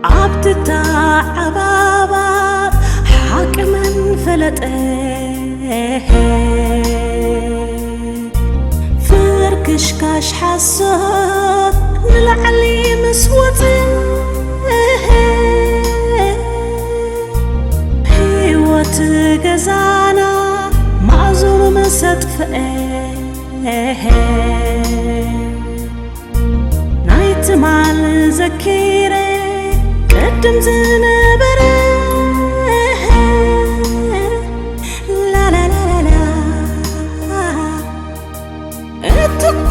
ኣብቲ ተዓባባብ ሓቂ መን ፈለጠ? ፍርክሽካሽ ሓሶት ንላዕሊ ምስ ወጸ፣ ህይወት ገዛና ማእዝኑ ምስ ኣጥፍአ፣ ናይ ትማል ዘኪረ ቅድም ዝነበረ፣ ላላላላላ፣ እቲ እኳ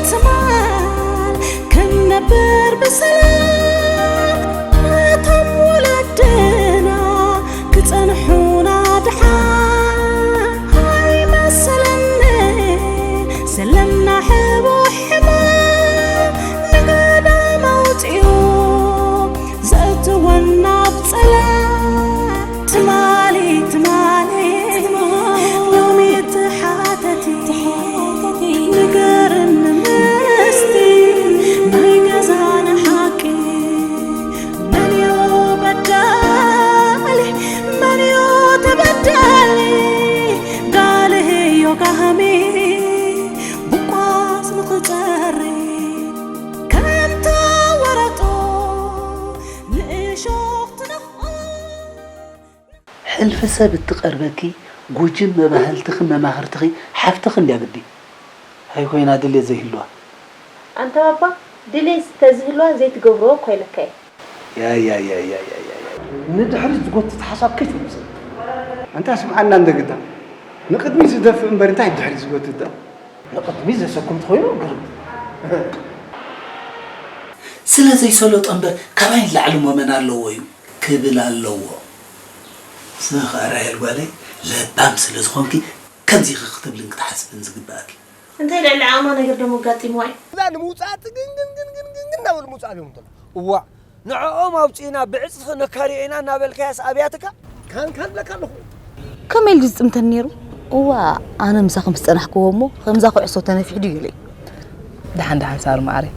ትማል ክንነብር ብሰላም፣ እቶም ወለድና ክጸንሑና ድሓን ኣይመሰለኒ። ዘለና ሕቡእ ሕማም ንገዳም ኣውጺኡ ዘእትወና ኣብ ጸላም። ትማሊ፣ ትማሊ፣ ሎሚ ተሓተቲ፣ ንገርኒ ምስቲ ናይ ገዛና ሓቂ። መንዮ በዳሊ፣ መንዮ ተበዳሊ? ጋልህዮ ጋህሚ ብቋስ ንኽጸሪ ከምታ ወረጦ ንእሾኽ ትነኽኦ። ሕልፊ ሰብ እትቐርበኪ ጉጅም መባህልትኺ መማኽርትኺ ሓፍትኺ እንድያ ግዲ። ኣይኮይና ድሌት ዘይህልዋ። ኣንታ ባባ፣ ድሌት ተዝህልዋ ዘይትገብርዎ እኳ ኢለካ እየ። ያያያያያያያ። ንድሕሪት ዝጎትት ሓሳብ ከይትምጽእ። ኣንታ ስምዓና እንደ ግዳ። ንቕድሚት ዝደፍእ እምበር እንታይ ንድሕሪት ዝጎትት ደኣ? ንቕድሚት ዘሰኩም ተኾይኑ ግርም። ስለ ዘይሰለጦ እምበር ካባይ ንላዕሊ እሞ መን ኣለዎ እዩ ክብል ኣለዎ። ስምኺ ራሄል ጓለይ ለባም ስለ ዝኾንኪ ከምዚ ኢኺ ክትብልን ክትሓስብን ዝግብኣኪ። እንታይ ልዕሊ ዓቕማ ነገር ደሞ ኣጋጢምዋ እዩ። እዛ ንምውጻእ ግን፣ ግን፣ ግን፣ ግን፣ ግን፣ ግን እናበሉ ምውጻእ እዮም እንተሎ። እዋእ፣ ንዕኦም ኣውጺእና ብዕጽፊ ነካርዮ ኢና እናበልካያስ ኣብያትካ ካን፣ ካን ብለካ ኣለኹ። ከመይ ኢሉ ዝጽምተኒ ነይሩ? እዋእ፣ ኣነ ምሳኺ ምስ ጸናሕክዎ እሞ ከምዛ ኩዕሶ ተነፊሕ ድዩ ኢለ። ደሓን፣ ደሓን ሳሪ መዓረይ።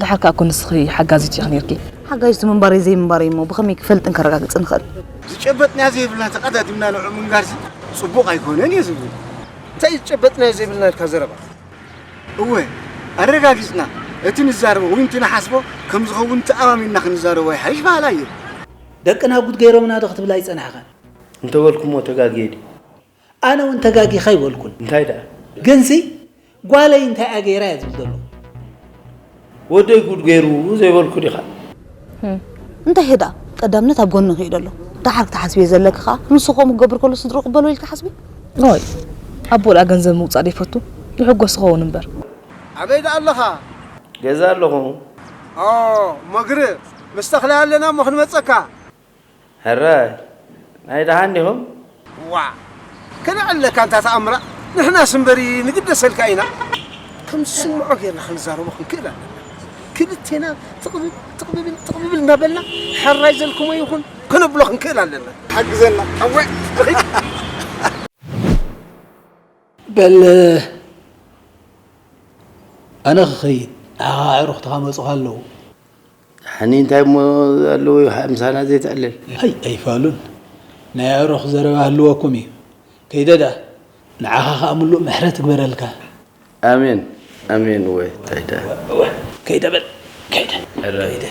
ደሓር ከኣ እኮ ንስኺ ሓጋዚት ኢኺ ነይርኪ። ሓጋዚት ምንባረይ ዘይምንባረይ እሞ ብኸመይ ክፈልጥን ከረጋግጽን እኽእል? ዝጨበጥናዮ ዘይብልና ተቐዳዲምና ንዕኡ ምንጋርሲ ጽቡቕ ኣይኮነን እየ ዝብል። እንታይ ዝጨበጥናዮ ዘይብልና ኢልካ ዘረባ? እወ፣ ኣረጋጊጽና፣ እቲ ንዛረቦ ወይ እቲ ንሓስቦ ከም ዝኸውን ተኣማሚንና ክንዛረቦ ይሓይሽ በሃላይ እየ። ደቅና ጉድ ገይሮምና ዶ ክትብል ኣይጸናሕኻን? እንተበልኩሞ ተጋግየ ድዩ? ኣነ እውን ተጋጊኻ ኣይበልኩን። እንታይ ደኣ? ግንሲ ጓለይ እንታይ እያ ገይራ እየ ዝብል ዘሎ። ወደይ ጉድ ገይሩ ዘይበልኩ ዲኻ? ህም፣ እንታይ ህዳ ቀዳምነት ኣብ ጎኒ ክኢዶ ኣሎ። ደሓር ክትሓስቢ እየ ዘለኪ ከኣ፣ ንሱ ከምኡ ክገብር ከሎ ስድርኡ ክበሎ ኢልኪ ትሓስቢ? ኦይ፣ ኣቦ ደኣ ገንዘብ ምውጻእ ደይፈቱ፣ ይሕጎስ ክኸውን እምበር። ኣበይ ደኣ ኣለኻ? ገዛ ኣለኹ። ኦ፣ መግሪ፣ ምስ ተኽላይ ኣለና እሞ ክንመጸካ። ሕራይ፣ ናይ ደሓን ዲኹም? ዋእ፣ ከነዕለካ እንታ ተኣምራ፣ ንሕናስ እምበሪ ንግደሰልካ ኢና። ከም ዝስምዖ ጌርና ክንዛረቦ ክንክእል ኣለና። ክልቴና ትቕብብ፣ ትቕብብል፣ ትቕብብል እናበልና፣ ሕራይ ዘልኩሞ ይኹን ከነብሎ ክንክእል ኣለና። ሓግዘና። እወ፣ በል፣ ኣነ ክኸይድ፣ ንዓኻ ኣዕሩኽትኻ መጹኻ ኣለዉ። ሓኒ እንታይ እሞ ኣለዉ ምሳና ዘይትዕልል? ኣይ፣ ኣይፋሉን። ናይ ኣዕሩኽ ዘረባ ህልወኩም እዩ። ከይደ ደኣ፣ ንዓኻ ኸኣ ምሉእ ምሕረት ይግበረልካ። ኣሜን፣ ኣሜን። እወ፣ እንታይ ደኣ? እወ፣ ከይደ በል፣ ከይደ፣ ከይደ።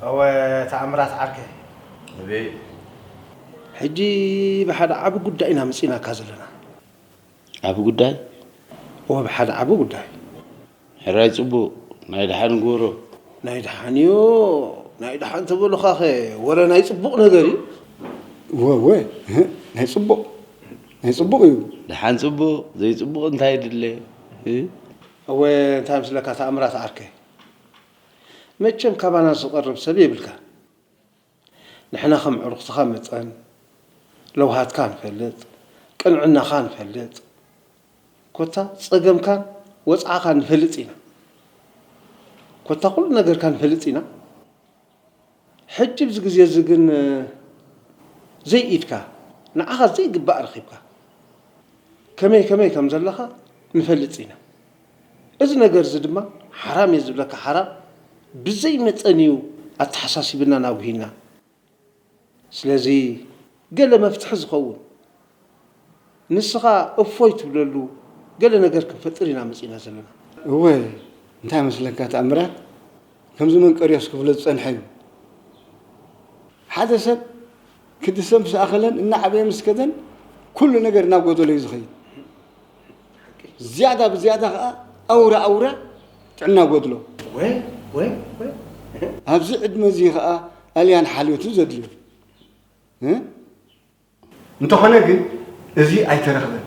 እወ፣ ተኣምራት ዓርከይ። ኣቤት። ሕጂ ብሓደ ዓቢ ጉዳይ ኢና መጺናካ ዘለና። ዓቢ ጉዳይ? እወ፣ ብሓደ ዓቢ ጉዳይ። ሕራይ ጽቡቕ፣ ናይ ደሓን ግበሮ። ናይ ደሓንዮ፣ ናይ ደሓን ተበሉኻኸ ወረ ናይ ጽቡቕ ነገር እዩ። እወ እወ፣ እህ፣ ናይ ጽቡቕ ናይ ጽቡቕ እዩ። ደሓን ጽቡቕ፣ ዘይጽቡቕ እንታይ ድለ? እ? እወ፣ እንታይ ምስለካ ተኣምራት ዓርከይ፣ መቸም ካባና ዝቐርብ ሰብ የብልካ። ንሕና ከም ዕሩኽትኻ መጠን ለውሃትካ ንፈልጥ፣ ቅንዕናኻ ንፈልጥ፣ ኮታ ጸገምካን ወጽዓኻን ንፈልጥ ኢና። ኮታ ኩሉ ነገርካ ንፈልጥ ኢና። ሕጂ ኣብዚ ግዜ እዚ ግን ዘይኢድካ ንዓኻ ዘይግባእ ረኺብካ ከመይ ከመይ ከም ዘለኻ ንፈልጥ ኢና። እዚ ነገር እዚ ድማ ሓራም እየ ዝብለካ ሓራም ብዘይ መጠን እዩ ኣተሓሳሲብናን ኣጉሂና። ስለዚ ገለ መፍትሒ ዝኸውን ንስኻ እፎይ ትብለሉ ገለ ነገር ክንፈጥር ኢና መጺና ዘለና። እወ እንታይ መስለካ ተኣምራት ከምዚ መንቀርዮስ ክብሎ ዝጸንሐ እዩ። ሓደ ሰብ ክዲ ሰብ ምስ ኣኸለን እናዓበየ ምስ ከደን ኩሉ ነገር እናጎደሎ እዩ ዝኸይድ። ዝያዳ ብዝያዳ ከዓ ኣውራ ኣውራ ጥዕና ጎድሎ። ወይ ወይ ወይ ኣብዚ ዕድመ እዚ ከዓ ኣልያን ሓልዮትን ዘድልዮ። እንተኾነ ግን እዚ ኣይተረኽበን።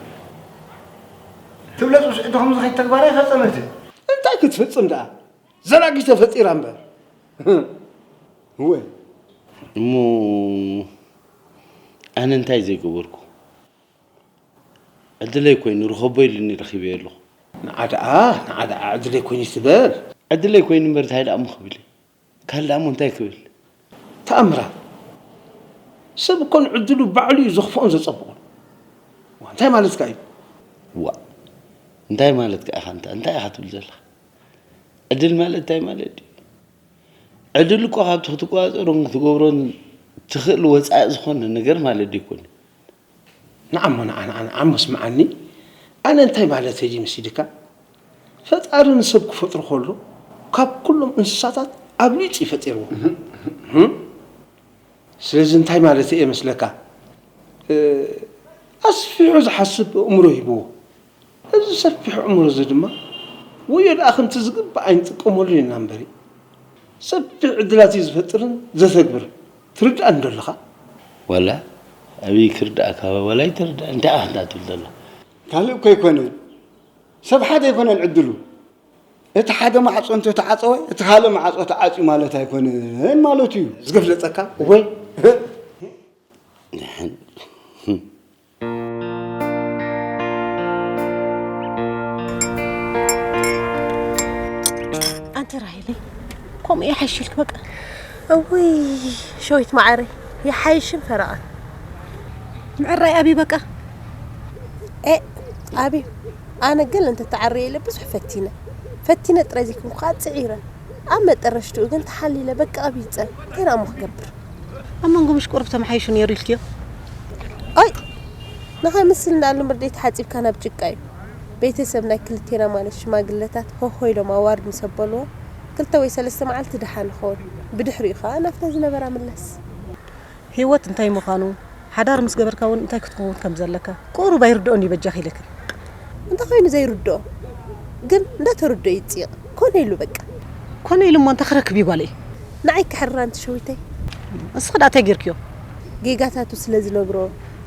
ትብለጽ ምስ ዕድኹም ዝኸይድ ተግባር ኣይፈጸመትን። እንታይ ክትፍጽም ደኣ ዘላጊ ተፈጢራ እምበር። እወ እሞ ኣነ እንታይ ዘይገበርኩ? ዕድለይ ኮይኑ ርኸቦ ኢሉኒ ረኺበዮ ኣለኹ። ንዓ ደኣ ንዓ ደኣ ዕድለይ ኮይኑ ትበል። ዕድለይ ኮይኑ እምበር እንታይ ደኣ እሞ ክብል ካልእ ደኣ እሞ እንታይ ክብል? ተኣምራት ሰብ እኮ ንዕድሉ ባዕሉ እዩ ዘኽፍኦን ዘጸብቖን። ዋ እንታይ ማለትካ እዩ? ዋ እንታይ ማለትካ ኢኻ እንታ እንታይ ኢኻ ትብል ዘለኻ? ዕድል ማለት እንታይ ማለት ድዩ? ዕድል እኮ ካብቲ ክትቆጻጸሮን ክትገብሮን ትኽእል ወጻኢ ዝኾነ ነገር ማለት ድዩ ይኮን? ንዓሞ ንዓ ንዓ ንዓሞ ስምዓኒ ኣነ እንታይ ማለተይ ድዩ መሲልካ ፈጣሪ ንሰብ ክፈጥሮ ከሎ ካብ ኩሎም እንስሳታት ኣብሊፁ እዩ ፈጢርዎ እህ ስለዚ እንታይ ማለተይ እየ መስለካ ኣስፊሑ ዝሓስብ ኣእምሮ ሂብዎ እዚ ሰፊሕ ኣእምሮ እዚ ድማ ወዮ ደኣ ከምቲ ዝግባእ ኣይንጥቀመሉን ኢና እምበሪ ሰፊሕ ዕድላት እዩ ዝፈጥርን ዘተግብርን ትርድኣኒ ዶ ኣለኻ? ዋላ ኣብይ ክርድኣካ ዋላ ኣይተርድኣኒ እንታይ ኢኻ ትብል ዘለኻ? ካልእ እኮ ኣይኮነን ሰብ ሓደ ኣይኮነን ዕድሉ እቲ ሓደ ማዕፆ እንተተዓፀወ እቲ ካልእ ማዕፆ ተዓፅዩ ማለት ኣይኮነን ማለት እዩ። ዝገፍለፀካ ወይ ኣንቲ ራሄለይ ከምኡ ይሓይሽልኪ በቃ። እውይ ሸዊት መዓረይ ይሓይሽን ፈረቓን። ምዕራይ ኣብዩ በቃ። ኤእ ኣብዩ ኣነ ገለ እንተተዓርየ ኢለ ብዙሕ ፈቲነ ፈቲነ ጥራይ ዘይኮንኩ ከዓ ፅዒረ ኣብ መጠረሽትኡ ግን ተሓሊለ በቃ ኣብዩ ፀን እንታይ ደኣ እሞ ክገብር። ኣብ መንጎ ምሽ ቁሩብ ተመሓይሹ ነይሩ ኢልክዮ? ኣይ ንኸምስል እንዳሉ ምርደይ ተሓጺብካ ናብ ጭቃ እዩ። ቤተሰብ ናይ ክልቴና ማለት ሽማግለታት ሆሆ ኢሎም ኣዋርድ ምስ ኣበልዎ ክልተ ወይ ሰለስተ መዓልቲ ደሓን ይኸውን። ብድሕሪኡ ኸኣ ናብታ ዝነበራ ምለስ። ህይወት እንታይ ምዃኑ ሓዳር ምስ ገበርካ እውን እንታይ ክትከውን ከም ዘለካ ቁሩብ ኣይርድኦን እዩ በጃኺ ኢለክን። እንታይ ኮይኑ ዘይርድኦ ግን እንዳተረድኦ ይፅይቕ ኮነ ኢሉ በቃ። ኮነ ኢሉ እሞ እንታይ ክረክብ እዩ ጓለይ? ንዓይ ክሕርራ ኣንቲ ሸዊተይ። እስኺ ደኣ እንታይ ጌርክዮ? ጌጋታቱ ስለ ዝነግሮ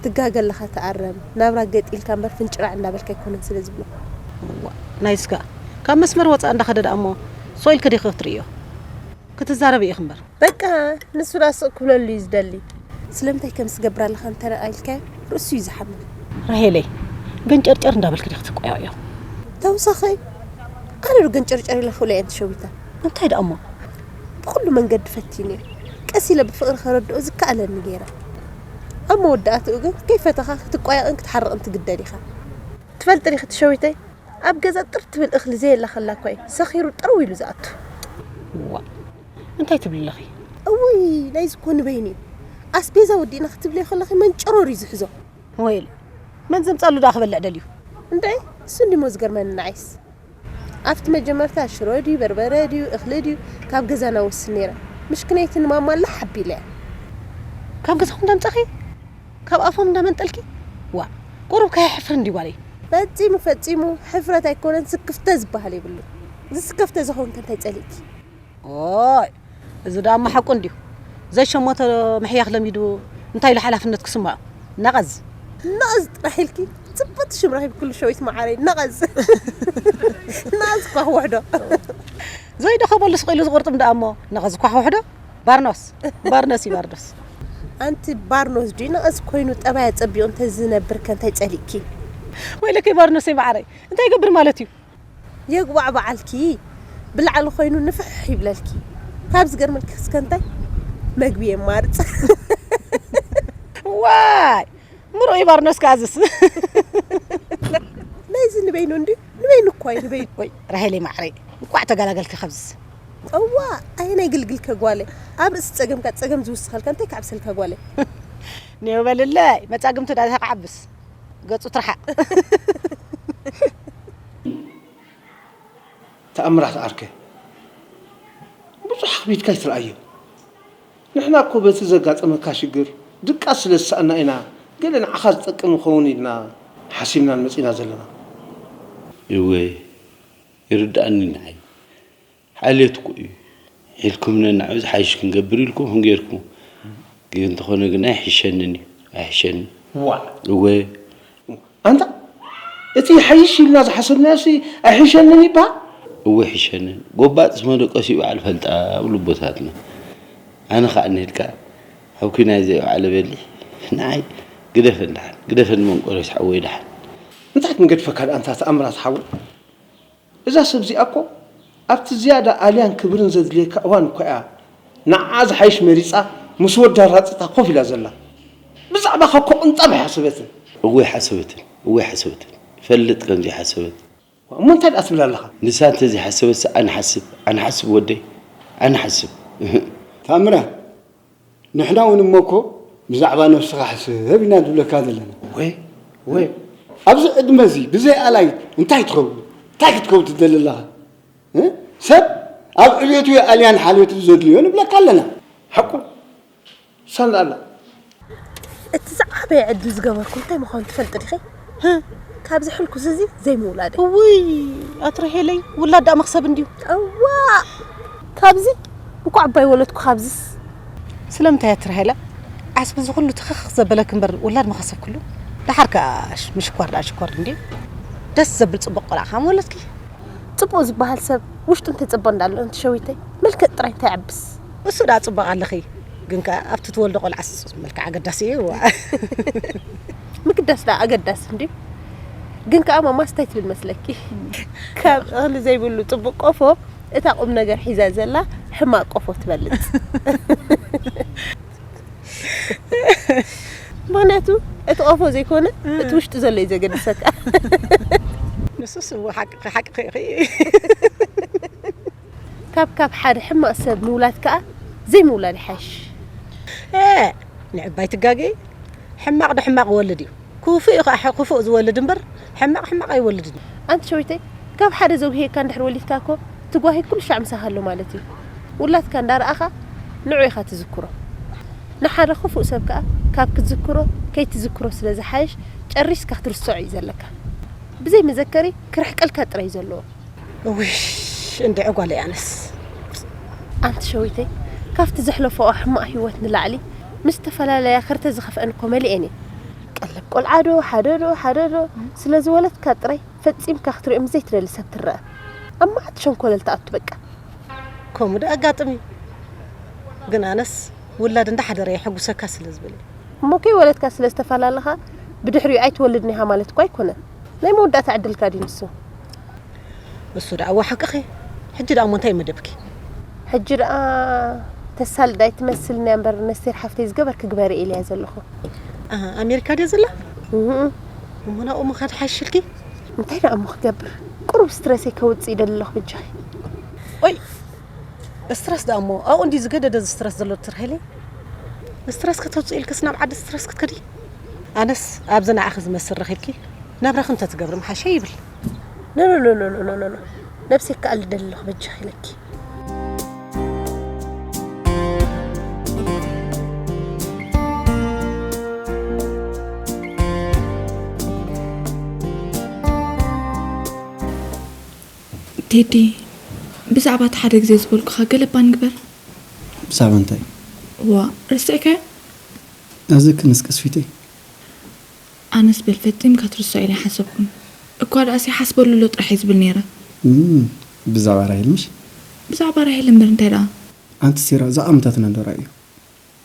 ትጋገ ኣለኻ ተኣረም ናብራ ገጥ ኢልካ እምበር ፍንጭራዕ እንዳበልካ ኣይኮነን ስለ ዝብሎ። እዋእ ናይስ ከኣ ካብ መስመር ወፃእ እንዳኸደ ደኣ እሞ ሶ ኢልኪ ዲኺ ክትርእዮ? ክትዛረቢ ኢኺ እምበር። በቃ ንሱ ደኣ ስቕ ክብለሉ እዩ ዝደሊ። ስለምንታይ ከምዚ ትገብር ኣለኻ እንተ ደኣ ኢልካዮ ርእሱ እዩ ዝሓምም። ራሄለይ ገንጨርጨር እንዳበልኪ ዲኺ ትቆያየዮ? ተውሳኸይ ኣነ ዶ ገንጨርጨር ኢለ ክብሎ እየ ኣንቲ ሸዊታ። እንታይ ደኣ እሞ? ብኹሉ መንገዲ ፈቲነዮ። ቀስ ኢለ ብፍቕሪ ከረድኦ ዝከኣለኒ ገይረ። ኣብ መወዳእትኡ ግን ከይፈተኻ ክትቋየቕን ክትሓርቕን ትግደድ ኢኻ። ትፈልጢ ዲኺ እቲ ሸዊተይ ኣብ ገዛ ጥር ትብል እኽሊ ዘየላ ከላ እኳ እዩ ሰኺሩ ጥርው ኢሉ ዝኣቱ። ዋእ እንታይ ትብሊ ኣለኺ? እውይ ናይዚ እኮ ንበይኑ እዩ። ኣስቤዛ ወዲእና ክትብልዮ ከለኺ መንጨሮር እዩ ዝሕዞ። ወይለይ መን ዘምጻሉ ደኣ ክበልዕ ደልዩ? እንድዒ እሱ እንዲሞ ዝገርመኒ ንዓይስ። ኣብቲ መጀመርታ ሽሮ ድዩ በርበረ ድዩ እኽሊ ድዩ ካብ ገዛና ወስድ ነይረ። ምሽክነይቲ ንማማ ኣላ ሓቢለያ። ካብ ገዛኹም ዶ ኣምጻኺ? ካብ ኣፎም እንዳመንጠልኪ? ዋ፣ ቁሩብ ከየሕፍር እንዲ ጓለይ። ፈጺሙ፣ ፈጺሙ ሕፍረት ኣይኮነን፣ ስክፍተ ዝበሃል የብሉን። ዝስከፍተ ዝኾንከ እንታይ ጸሊእኪ? ኦይ፣ እዚ ደኣ እሞ ሓቁ እንድዩ። ዘይሸሞተ ምሕያኽ ለሚዱ እንታይ ኢሉ ሓላፍነት ክስምዖ? ነቐዝ። ነቐዝ ጥራሕ ኢልኪ። ጽብቕቲ ሽም ረኺብክሉ ሸዊት መዓረይ። ነቐዝ። ነቐዝ ኳሕ ውሕዶ። ዘይደኸመሉ ስቕ ኢሉ ዝቑርጥም ደኣ እሞ ነቐዝ ኳሕ ውሕዶ። ባርኖስ። ባርኖስ እዩ ባርኖስ። ኣንቲ ባርኖስ ድዩ ነቐዝ ኮይኑ ጠባይ ኣጸቢቑ እንተዝነብር ከ እንታይ ጸሊእኪ? ወይለከይ ባርኖሰይ መዓረይ። እንታይ ይገብር ማለት እዩ? የጉባዕ በዓልኪ ብላዕሊ ኮይኑ ንፍሕ ይብለልኪ። ካብ ዝገርመልኪ እስከ እንታይ መግቢ የማርጽ። ዋይ! ምሩቕ እዩ ባርኖስ ከኣዝስ። ናይዚ ንበይኑ እንድዩ፣ ንበይኑ እኳ እዩ ንበይኑ። ወይ ራሄለይ ማዕረይ፣ እንቋዕ ተገላገልኪ ካብዝስ። እዋ፣ ኣየናይ ግልግልከ ጓለይ? ኣብ ርእሲ ጸገምካ ጸገም ዝውስኸልካ እንታይ ክዓብሰልካ ጓለይ? ኔው በልለይ፣ መጻግምቲ ዳ ተክዓብስ። ገጹ ትርሓቕ። ተኣምራት ዓርከይ፣ ብዙሕ ኣኽቢድካ ኣይትርኣዮ። ንሕና እኮ በቲ ዘጋጠመካ ሽግር ድቃስ ስለ ዝሰኣና ኢና ገለ ንዓኻ ዝጠቅም ይኸውን ኢልና ሓሲብናን መጺና ዘለና። እወ፣ ይርድኣኒ ንዓይ። ሓልዮት እኮ እዩ። ኢልኩምና ንዓኡ ዝሓይሽ ክንገብር ኢልኩም ጌርኩም። ግን እንተኾነ ግን ኣይሕሸንን እዩ። ኣይሕሸንን። ዋእ። እወ። ኣንታ፣ እቲ ይሓይሽ ኢልና ዝሓሰብናዮሲ ኣይሕሸንን ይበሃል? እወ ይሕሸንን። ጎባጥስ መደቀሲኡ በዓል ፈልጣ ኣብሉ ኣቦታትና። ኣነ ኸኣ እንሄድካ ኣብ ኲናት ዘይወዓለ በሊሕ። ንዓይ ግደፈን ደሓን፣ ግደፈን መንቆርዮስ ሓወይ ደሓን። እንታይ ክንገድፈካ ደኣ ኣንታ ተኣምራት ሓወይ? እዛ ሰብ እዚኣ እኮ ኣብቲ ዝያዳ ኣልያን ክብርን ዘድልየካ እዋን እኮ እያ ንዓኣ ዝሓይሽ መሪጻ ምስ ወዳ ራጺጣ ኮፍ ኢላ ዘላ። ብዛዕባኻ እኮ ቅንጣብ ኣይሓሰበትን። እወ ኣይሓሰበትን፣ እወ ኣይሓሰበትን። ይፈልጥ ከም ዘይሓሰበት። እሞ እንታይ ደኣ ትብል ኣለኻ? ንሳ እንተዘይሓሰበትስ ኣነ ሓስብ፣ ኣነ ሓስብ ወደይ፣ ኣነ ሓስብ። ታምራት፣ ንሕና እውን እሞ እኮ ብዛዕባ ነብስኻ ሕሰብ ኢና ንብለካ ዘለና። ወይ፣ ወይ። ኣብዚ ዕድመ እዚ ብዘይ ኣላይ እንታይ ትኸውን? እንታይ ክትከውን ትደሊ ኣለኻ? እ? ሰብ ኣብ ዕብየቱ ኣልያን ሓልዮት እዩ ዘድልዮ ንብለካ ኣለና። ሓቁ። ሳላ ኣላ። እቲ ዝዓበየ ዕድል ዝገበርኩ እንታይ ምዃኑ ትፈልጢ ዲኺ? ህ? ካብዚ ሕልኩስ እዚ ዘይምውላደይ። እውይ፣ ኣቲ ራሄለይ፣ ውላድ ደኣ መኽሰብ እንድዩ። እዋ፣ ካብዚ እንኳዕ እባ ይወለድኩ ካብዝስ። ስለምንታይ ኣቲ ራሄላ? ዓስቢ እዚ ኩሉ ትኽኽ ዘበለኪ እምበር ውላድ ምኸሰብክሉ። ደሓር ከኣ ሽ-፣ ምሽኳር ደኣ ሽኮር እንድዩ። ደስ ዘብል ጽቡቕ ቆልዓ ከኣ ምወለድኪ። ጽቡቕ ዝበሃል ሰብ ውሽጡ እንተጸበ እንዳሎ ኣንቲ ሸዊተይ፣ መልክዕ ጥራይ እንታይ ይዓብስ? እሱ ደኣ ጽቡቕ ኣለኺ። ግን ከኣ ኣብቲ ትወልዶ ቆልዓስ መልክዕ ኣገዳሲ እዩ። ዋ። ምግዳስ ደኣ ኣገዳሲ እንድዩ። ግን ከኣ ማማስ እንታይ ትብል መስለኪ? ካብ እኽሊ ዘይብሉ ጽቡቕ ቆፎ እታ ቁም ነገር ሒዛ ዘላ ሕማቕ ቆፎ ትበልጽ። ምኽንያቱ እቲ ቆፎ ዘይኮነ እ። እቲ ውሽጢ ዘሎ እዩ ዘገድሰካ። ንሱስ እወ ሓቅኺ፣ ሓቅኺ ኢኺ። ካብ፣ ካብ ሓደ ሕማቕ ሰብ ምውላድ ከኣ ዘይምውላድ ይሓይሽ። እ፣ ንዕባይ ትጋገይ። ሕማቕ ዶ ሕማቕ ይወልድ እዩ። ክፉእ እዩ ከኣ ሕ-፣ ክፉእ ዝወልድ እምበር ሕማቕ ሕማቕ ኣይወልድን እዩ። ኣንቲ ሸዊተይ፣ ካብ ሓደ ዘጉህየካ እንድሕር ወሊድካ እኮ እቲ ጓሂ ኩሉ ሻዕ ምሳኻ ኣሎ ማለት እዩ። ውላድካ እንዳረኣኻ ንዑ ኢኻ ትዝክሮ። ንሓደ ክፉእ ሰብ ከኣ ካብ ክትዝክሮ ከይትዝክሮ ስለ ዝሓይሽ ጨሪስካ ክትርስዖ እዩ ዘለካ። ብዘይ መዘከሪ ክርሕቀልካ ጥራይ እዩ ዘለዎ። እውይ፣ እንድዒ ጓለይ ኣነስ። ኣንቲ ሸዊተይ፣ ካብቲ ዘሕለፈኦ ሕማቕ ህይወት ንላዕሊ ምስ ተፈላለያ ክርተ ዝኸፍአን እኮ መሊኤን እየን። ቀለብ ቆልዓ ዶ፣ ሓደ ዶ፣ ሓደ ዶ፣ ስለ ዝወለድካ ጥራይ ፈጺምካ ክትሪኦም ዘይትደሊ ሰብ ትረአ። ኣብ መዓት ሸንኮለል ትኣቱ በቃ። ከምኡ ዶ ኣጋጥም እዩ። ግን ኣነስ ውላድ እንዳሓደረ የሐጉሰካ ስለ ዝብል እየ። እሞ ከይወለድካ ስለ ዝተፈላለኻ ብድሕሪኡ ኣይትወልድን ኢኻ ማለት እኮ ኣይኮነን። ናይ መወዳእታ ዕድልካ ድዩ ንሱ? እሱ ደኣ እወ ሓቅኺ። ሕጂ ደኣ እሞ እንታይ መደብኪ? ሕጂ ደኣ ተሳልጥ ኣይትመስልንያ እምበር ነስቴር ሓፍተይ ዝገበርኪ ግበሪ ኢለያ ዘለኹ። ኣሃ፣ ኣሜሪካ ድያ ዘላ? እህ። እሞ ናብኡ ምኻድ ሓይሽልኪ? እንታይ ደኣ እሞ ክገብር? ቁሩብ ስትረሰይ ከውጽእ ይደሊ ኣለኹ በጃኺ። ኦይ፣ ስትረስ ደኣ እሞ ኣብኡ እንድዩ ዝገደደ ዝስትረስ ዘሎ ትርሃይለይ? ስትረስ ከተውጽእ ኢልክስ ናብ ዓዲ ስትረስ ክትከዲ? ኣነስ ኣብዚ ንዓኺ ዝመስል ረኺብኪ ናብራኺ እንተትገብሪ ምሓሸ ይብል። ኖ፣ ኖ፣ ኖ። ነብሰይ ክኣሊ ደሊ ኣለኹ በጃኺ ኢለኪ። ቴዲ፣ ብዛዕባ እቲ ሓደ ግዜ ዝበልኩኻ ገለ እባ ንግበር። ብዛዕባ እንታይ? ዋ፣ ረሲዕካዮ? ኣዘክንስ ቀስፊተይ። ኣነስ በል ፈጺምካ ትርስዖ ኢለ ኣይሓሰብኩን። እኳ ደኣሲ ሓስበሉ ኣሎ ጥራሕ እየ ዝብል ነይረ። እም፣ ብዛዕባ ራሄል ምሽ? ብዛዕባ ራሄል እምበር እንታይ ደኣ? ኣንቲ ሴራ፣ እዛ ዓመታትና እንዶ ርኣዮ።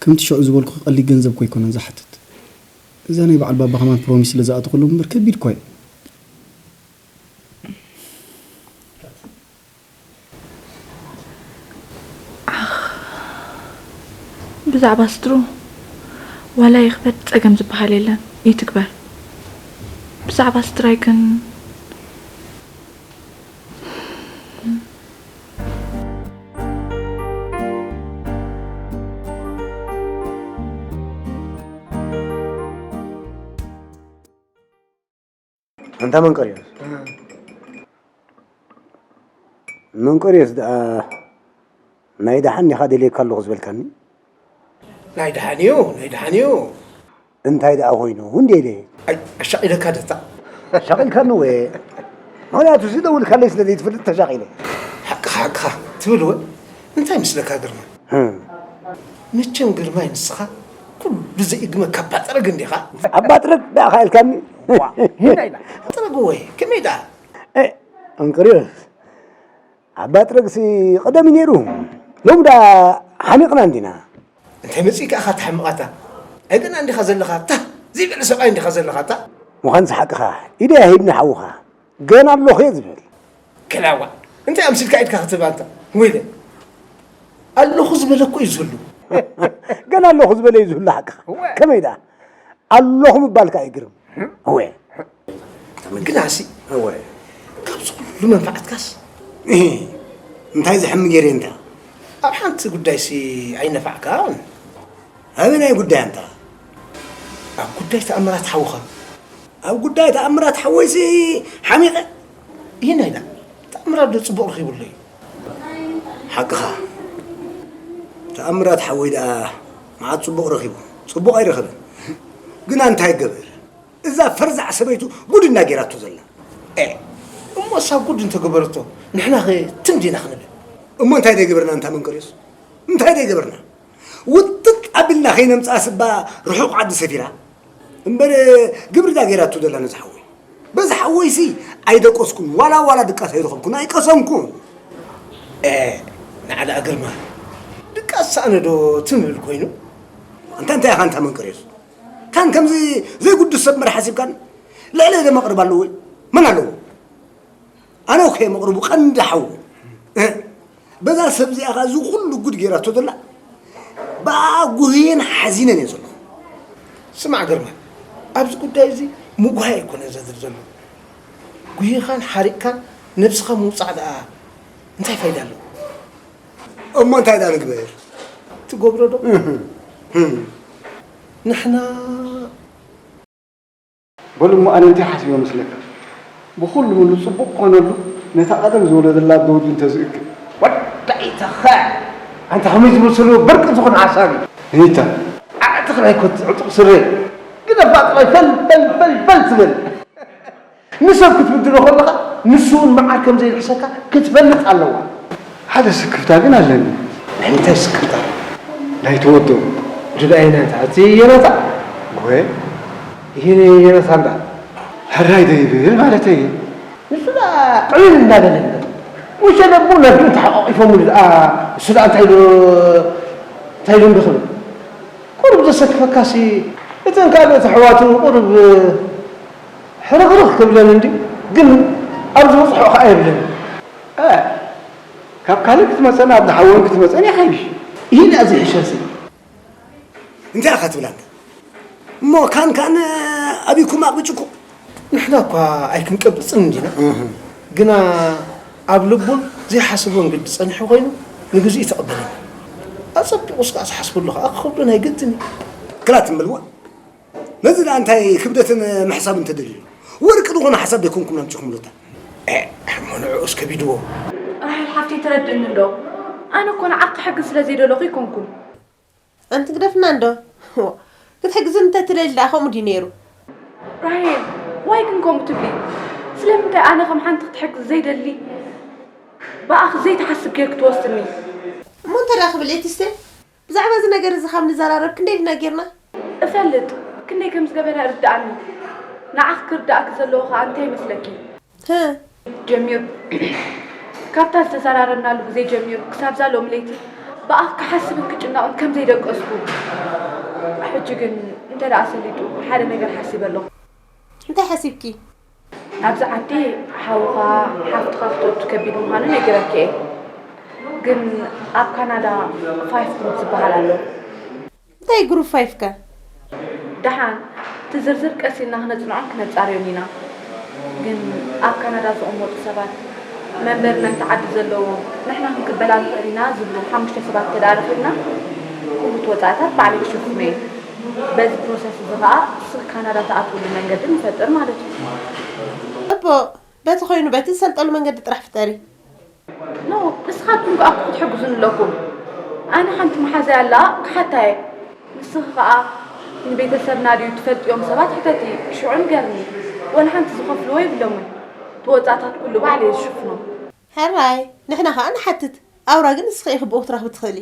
ከምቲ ሽዑ ዝበልኩኺ ቀሊል ገንዘብ እኮ ኣይኮነን ዝሓትት። እዛ ናይ በዓል ባባ ከማን ፕሮሚስ ስለ ዝኣተኹሎም እምበር ከቢድ እኳ እዩ። ዓኽ፣ ብዛዕባ ስትሩ ዋላ ይኽበድ ጸገም ዝበሃል የለን፣ ይትግበር። ብዛዕባ ስትራይ ግን ኣንታ መንቀርዮስ፣ መንቀርዮስ ደኣ ናይ ደሓን ዲኻ ደልየካ ኣለኹ ዝበልካኒ? ናይ ደሓን እዩ፣ ናይ ደሓን እዩ። እንታይ ደኣ ኮይኑ? እንዴ ኢለ። ኣይ፣ ኣሻቒለካ ደታ። ሻቒልካኒ ወየ። ምኽንያቱ እዚ ደውልካለይ ስለ ዘይትፈልጥ ተሻቒለ። ሓቅኻ፣ ሓቅኻ ትብል ወ? እንታይ ምስለካ ግርማ? ህም። መቸም ግርማይ ንስኻ ኩሉ ዘይእግመካ ባጥረግ እንዲኻ። ኣብ ባጥረግ ደኣ ኢልካኒ? ዋ፣ ሂና ኢላ። ባጥረግ ወይ፣ ከመይ ደኣ? እ፣ እንቅርዮስ። ኣብ ባጥረግሲ ቀደም እዩ ነይሩ። ሎም ደኣ ሓሚቕና እንዲና። እንታይ መጺእካ ኢኻ ትሓምቕ ኣታ? ኣይ ገና እንዲኻ ዘለኻ ኣታ? ዘይበለ ሰብኣይ እንዲኻ ዘለኻ ኣታ? ምዃንስ ሓቅኻ። ኢደይ ሂብኒ ሓውኻ። ገና ኣለኹ እየ ዝብል። ከላዋ። እንታይ ኣምሲልካ ኢድካ ክትህብ ኣንታ? ወይለ። ኣለኹ ዝበለ እኮ እዩ ዝህሉ። ገና ኣለኹ ዝበለ እዩ ዝህሉ ሓቅኻ። እወ። ከመይ ደኣ? ኣለኹ ምባልካ እዩ ግርም። እወ። ግናሲ፣ እወ። ካብዚ ኩሉ መንፋዓትካስ? እህ፣ እንታይ ዝሕም ገይረ እንታ? ኣብ ሓንቲ ጉዳይሲ ኣይነፋዕካን። ኣበናይ ጉዳይ ኣንታ? ኣብ ጉዳይ ተኣምራት ሓውኻ። ኣብ ጉዳይ ተኣምራት ሓወይሲ ሓሚቐ? ይህን ኣይዳ፣ ተኣምራት ዶ ጽቡቕ ረኺቡለይ? ሓቅኻ። ተኣምራት ሓወይ ደኣ መዓት ጽቡቕ ረኺቡ? ጽቡቕ ኣይረኸበን። ግና እንታይ ይገበር? እዛ ፈርዛዕ ሰበይቱ ጉድ እንዳ ገይራቶ ዘላ። ኤ፣ እሞ እሳ ጉድ እንተገበረቶ፣ ንሕናኸ ትም ዲና ክንብል? እሞ እንታይ ደይገበርና እንታ መንቀርዮስ? እንታይ ደይገበርና? ውጥጥ ኣቢልና ከይነምጽኣ ስባ ርሑቕ ዓዲ ሰፊራ። እምበር ግብሪ ዳ ገይራቶ ዘላ ነዚ ሓወይ? በዚ ሓወይሲ ኣይደቀስኩን፣ ዋላ ዋላ ድቃስ ኣይረኸብኩን፣ ኣይቀሰንኩን። ኤ፣ ንዓዳ ግርማ፣ ድቃስ ሰኣነ ዶ ትም ብል ኮይኑ? ኣንታ እንታይ ኢኻ ኣንታ መንቀርዮስ? ካን ከምዚ ዘይጉዱስ ሰብ መር ሓሲብካን? ልዕለይ ዶ መቕርብ ኣለዎ? መን ኣለዎ? ኣነ እኮ እየ መቕርቡ ቀንዲ ሓዉ። እ? በዛ ሰብ እዚኣ ኸዓ እዚ ኩሉ ጉድ ገይራቶ ዘላ ብኣ ጉህየን ሓዚነን እየ ዘለኹ። ስማዕ ግርማ፣ ኣብዚ ጉዳይ እዚ ምጉሃይ ኣይኮነን ዘድሊ ዘሎ። ጉሂኻን ሓሪቕካን ነብስኻ ምውጻዕ ደኣ እንታይ ፋይዳ ኣለዎ? እሞ እንታይ ደኣ ንግበር? ትገብሮ ዶ? እህ፣ እህ። ንሕና በሉ እሞ ኣነ እንታይ ሓሲበ መስለካ? ብኹሉ ምሉ ጽቡቕ ክኾነሉ ነታ ቀደም ዝወለደላ ኣደ ወዱ እንተዝእክብ። ወዳኢተኸ! ኣንታ ከመይ ዝመሰሉ በርቂ ዝኾነ ሓሳብ እዩ። ነይታ። ኣዕጥቕ ናይ ኮት ዕጡቕ ስረ። ግደፋ ጥራይ ፈል፣ ፈል፣ ፈል፣ ፈል ትበል። ንሰብ ክትብድሎ ከለኻ ንሱ እውን መዓር ከም ዘይልሕሰካ ክትፈልጥ ኣለዋ። ሓደ ስክፍታ ግን ኣለኒ። ናይ ምንታይ ስክፍታ? ናይቲ ወዶ። ዱዳይ ናታ፣ እቲ የናታ? ጎየ። ይሄ የናታ እንዳ? ሕራይ ዶ ይብል ማለተይ? ንሱ ደኣ ቅልል እንዳበለ ነበር። ወሸለ እሞ ናብ ዲኡ ተሓቋቒፎምሉ ደኣ፣ እሱ ደኣ እንታይ ኢሉ፣ እንታይ ኢሉ እንዶ ክብል? ቁሩብ ዘሰክፈካሲ፣ እተን ካልኦት ኣሕዋቱ ቁሩብ ሕርኽርኽ ክብለን እንድዩ፣ ግን ኣብ ዝበጽሖ ከኣ የብለን። እ፣ ካብ ካልእ ክትመጸን ኣብ ዝሓወን ክትመጸን ይሓይሽ። ይህን እያ ዝሕሸሲ። እንታይ ኢኻ ትብል ኣንታ? እሞ ካን ካን ኣቢኩም ኣቕብጭኩም? ንሕና እኳ ኣይክንቀብጽን እንዲና። እህ። ግና ኣብ ልቡን ዘይሓሰቦን ግዲ ጸኒሑ ኮይኑ ንግዚኡ ተቐበለና። ኣጸቢቑስ ከኣ ዝሓስበሉ ከኣ ክኸብዶ ናይ ግድን እዩ። ክላ ትምልዋ? ነዚ ደኣ እንታይ ክብደትን ምሕሳብን ተደልዩ? ወርቂ ዝኾነ ሓሳብ ዘይኮንኩም ኣምጺኹምሉታ። ኤ፣ እሞ ንዕኡስ ከቢድዎ። ራሄል ሓፍተይ ተረድእኒ እንዶ። ኣነ እኮ ንዓኺ ክሕግዝ ስለ ዘይደለኹ ኣይኮንኩን። ኣንቲ ግደፍና እንዶ። ክትሕግዝኒ እንተትደሊ ደኣ ከምኡ ድዩ ነይሩ? ራሄል፣ ዋይ ግን ከምኡ ትብሊ? ስለምንታይ ኣነ ከም ሓንቲ ክትሕግዝ ዘይደሊ? ብኣኽ ዘይትሓስብ ጌርክ ትወስኒ። እሞ እንታይ ደኣ ክብል እየ ትስቴ? ብዛዕባ እዚ ነገር እዚ ካብ ንዘራረብ ክንደይ ድና ጌርና? እፈልጥ፣ ክንደይ ከም ዝገበረ እርድኣኒ። ንዓኽ ክርድኣኪ ዘለዎ ኸኣ እንታይ ይመስለኪ? ህ። ጀሚሩ፣ ካብታ ዝተዘራረብናሉ ግዜ ጀሚሩ ክሳብ እዛ ሎሚ ለይቲ ብኣኽ ክሓስብን ክጭነቕን ከም ዘይደቀስኩ። ሕጂ ግን እንተ ደኣ ሰሊጡ ሓደ ነገር ሓሲበ ኣለኹ። እንታይ ሓሲብኪ? ኣብዚ ዓዲ ሓውኻ ሓፍትኻ ክተእቱ ከቢድ ምዃኑ ነጊረኪ እየ። ግን ኣብ ካናዳ ፋይፍ ግሩፕ ዝበሃል ኣሎ። እንታይ ግሩፕ ፋይፍ ከ? ደሓን፣ እቲ ዝርዝር ቀስ ኢልና ክነጽንዖን ክነጻርዮን ኢና። ግን ኣብ ካናዳ ዝቕመጡ ሰባት መንበሪ ናይቲ ዓዲ ዘለዎም ንሕና ክንቅበላ ንኽእል ኢና ዝብሉ ሓሙሽተ ሰባት እንተ ደኣ ረኺብና፣ ኩሉ እቲ ወጻእታት ባዕለይ ክሽፍኖ እየ። በዚ ፕሮሰስ እዚ ኸኣ ንስኺ ካናዳ ትኣትውሉ መንገዲ ንፈጥር ማለት እዩ። ጽቡቕ፣ በቲ ኾይኑ በቲ ዝሰልጠሉ መንገዲ ጥራሕ ፍጠሪ። ኖ፣ ንስኻትኩም ከኣ ክትሕግዙኒ ኣለኩም። ኣነ ሓንቲ መሓዛይ ኣላ ክሓታ እየ። ንስኺ ከኣ ንቤተሰብና ድዩ ትፈልጥዮም ሰባት ሕተቲ፣ ሽዑ ንገርኒ። ወላ ሓንቲ ዝኸፍልዎ የብሎምን። እቲ ወጻእታት ኩሉ ባዕለይ እየ ዝሽፍኖ። ሕራይ፣ ንሕና ከኣ ንሓትት። ኣውራ ግን ንስኺ ኢኺ ብኡ ክትረኽቢ ትኽእሊ።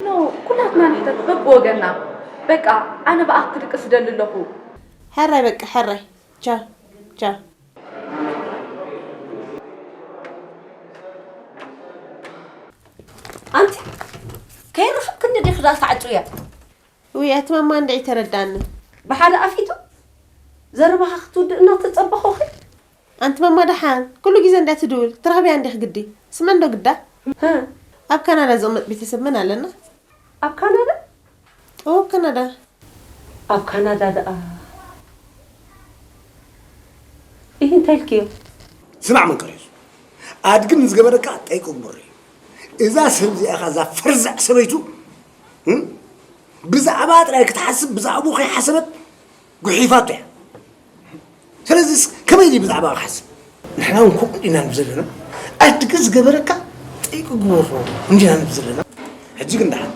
ኖ፣ ኩላትና ንሕተት በብወገንና። በቃ፣ ኣነ ብኣኽ ክድቅስ እደሊ ኣለኹ። ሕራይ በቃ፣ ሕራይ። ቻው፣ ቻው። ኣንቲ ከይረኸብክ እንደ ዲኺ ደኣ ትዓጽውያ? ውይ፣ ኣቲ ማማ እንድዒ ተረዳኒ። ብሓደ ኣፊቱ ዘረባኻ ክትውድእ እናተጸበኹኺ? ኣንቲ ማማ ደሓን፣ ኩሉ ግዜ እንድያ ትድውል፣ ትረኽብያ እንዲኺ ግዲ። ስመን ዶ ግዳ? ህ። ኣብ ካናዳ ዝቕመጥ ቤተሰብ መን ኣለና? ኣብ ካናዳ? እዎ፣ ኣብ ካናዳ። ኣብ ካናዳ ደኣ? ኢሂ፣ እንታይ ኢልክዮ? ስማዕ መንቀርዮስ፣ ኣድጊ ንዝገበረካ ጠይቁ ግበሮ እዩ። እዛ ሰብ እዚኣ ኸ፣ እዛ ፈርዛዕ ሰበይቱ፣ እም? ብዛዕባ ጥራይ ክትሓስብ፣ ብዛዕባኡ ከይሓሰበት ጉሒፋቶ እያ። ስለዚስ ከመይ ድዩ ብዛዕባ ክሓስብ? ንሕና እውን ከምኡ ኢና ንብል ዘለና። ኣድጊ ዝገበረካ ጠይቁ ግበሮ እንዲና ንብል ዘለና። ሕጂ ግን ደሓን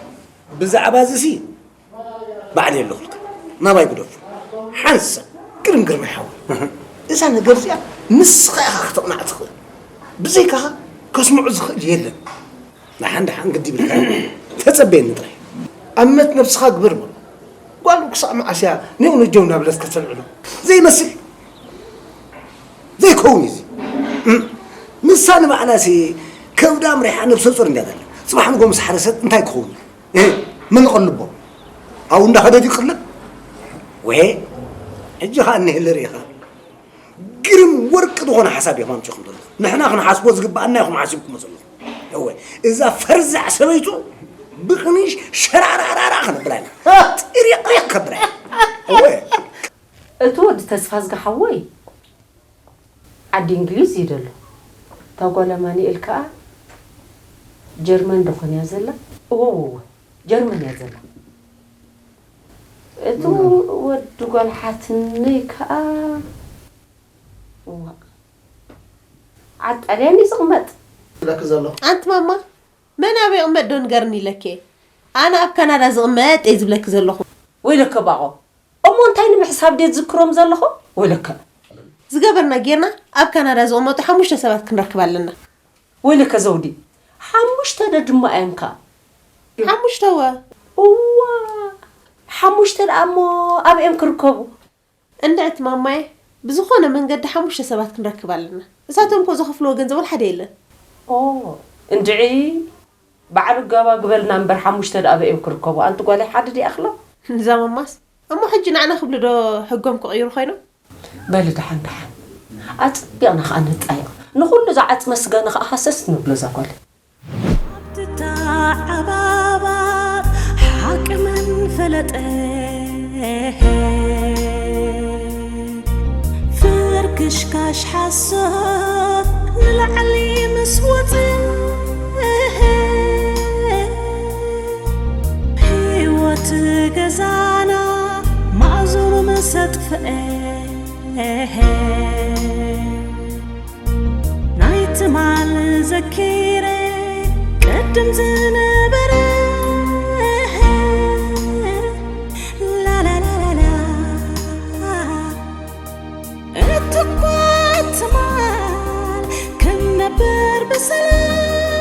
ብዛዕባ እዚሲ ባዕለይ ኣለኹልካ። ናባይ ግደፉ። ሓንሳብ ግርም ግርም ይሓወይ። እዛ ነገር እዚኣ ንስኻ ኢኻ ከተቕንዓ ትኽእል። ብዘይካኻ ከስምዑ ዝኽእል የለን። ደሓን ደሓን ግዲ ይብልካ። ተጸበየኒ ጥራይ። ኣመት ነብስኻ ግበር በሎ። ጓሉ ክሳዕ መዓስ እያ ኔው ነጀው እናበለት ከተልዕሎ? ዘይመስል። ዘይከውን እዩ እዚ። እም። ንሳ ንባዕላሲ ከብዳ ኣምሪሓ ነብሰ ጾር እንድያ ዘላ። ጽባሕ ንግሆ ምስ ሓረሰት እንታይ ክኸውን እዩ? እህ፣ መን ይቐልቦ? ኣብኡ እንዳኸደ ድዩ ክቕለብ? ወየ፣ ሕጂ ኸኣ እኒሀ ሪኢኻ። ግርም ወርቂ ዝኾነ ሓሳብ ኢኹም ኣምጺኹም ዘለኹም። ንሕና ክንሓስቦ ዝግብኣና ኢኹም ሓሲብኩሞ ዘለኹም። እወ፣ እዛ ፈርዛዕ ሰበይቱ ብቕንሽ ሸራራራራ ከነብላ ኢና። ጥሪቕሪቕ ከብላ ኢና። እወ። እቲ ወዲ ተስፋዝጊ ሓወይ ዓዲ እንግሊዝ እዩ ዘሎ። እታ ጓል ኣማኑኤል ከኣ ጀርመን ዶ ኾን እያ ዘላ? እወ፣ እወ፣ እወ፣ ጀርመን እያ ዘላ። እቲ ወዲ ጓል ሓትነይ ከኣ፣ እዋ፣ ዓዲ ጣልያን እዩ ዝቕመጥ። ዝብለኪ ዘለኹ። ኣንቲ ማማ፣ መን ኣበይ ይቕመጥ ዶ ንገርኒ ኢለኪ እየ። ኣነ ኣብ ካናዳ ዝቕመጥ እየ ዝብለኪ ዘለኹ። ወይለከ ባቖ፣ እሞ እንታይ ንምሕሳብ ድየ ዝዝክሮም ዘለኹ? ወይለከ። ዝገበርና ጌርና ኣብ ካናዳ ዝቕመጡ ሓሙሽተ ሰባት ክንረክብ ኣለና። ወይለከ ዘውዲ፣ ሓሙሽተ ዶ ድማ እዮም ከ? ሓሙሽተ እወ። እዋ፣ ሓሙሽተ ደኣ እሞ ኣበይ እዮም ክርከቡ? እንድዒ እቲ ማማየ፣ ብዝኾነ መንገዲ ሓሙሽተ ሰባት ክንረክብ ኣለና። እሳቶም እኮ ዝኸፍልዎ ገንዘብ ወላ ሓደ የለን። ኦ፣ እንድዒ ባዕሉ ገባ ግበልና እምበር ሓሙሽተ ደኣ ኣበይ እዮም ክርከቡ? ኣንቲ ጓለይ ሓደ ድኣ ኣኽሎም? ንዛ ማማስ፣ እሞ ሕጂ ንዓና ክብሉ ዶ ሕጎም ክቕይሩ ኮይኖም? በሊ ደሓን ደሓን። ኣጸቢቕና ኸኣ ንጣየቕ። ንኹሉ ዝዓጽመ ስጋና ኸኣ ሃሰስ ንብሎ እዛ ጓለይ። ኣብቲ ተዓባባር ሓቂ መን ፈለጠ? ፍርክሽካሽ ሓሶት ንላዕሊ ምስ ወጸ፣ ህይወት ገዛና ማእዝኑ ምስ ኣጥፍአ፣ ናይ ትማል ዘኪረ ቅድም ዝነበረ ላላላላላ እትኳ ትማል ክንነብር ብሰላም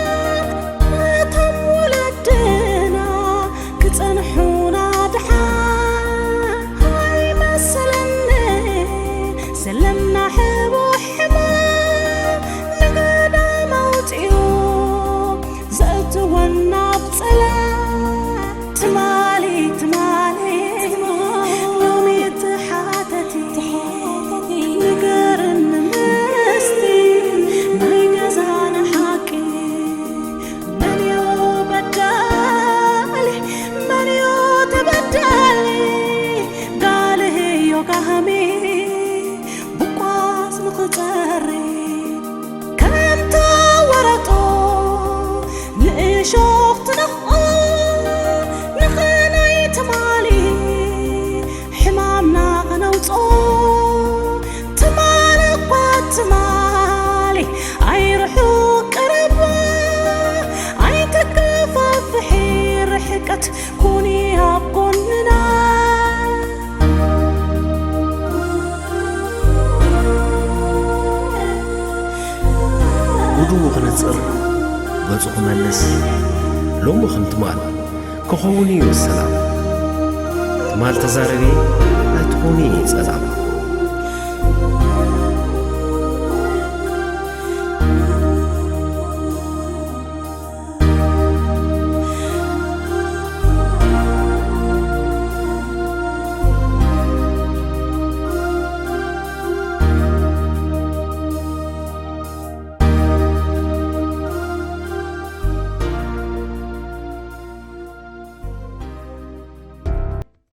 ጽር ገጹ ክመልስ ሎሚ ከም ትማል ክኸውን እዩ ሰላም። ትማል ተዛረቢ ኣይትኾኒ ጸላም።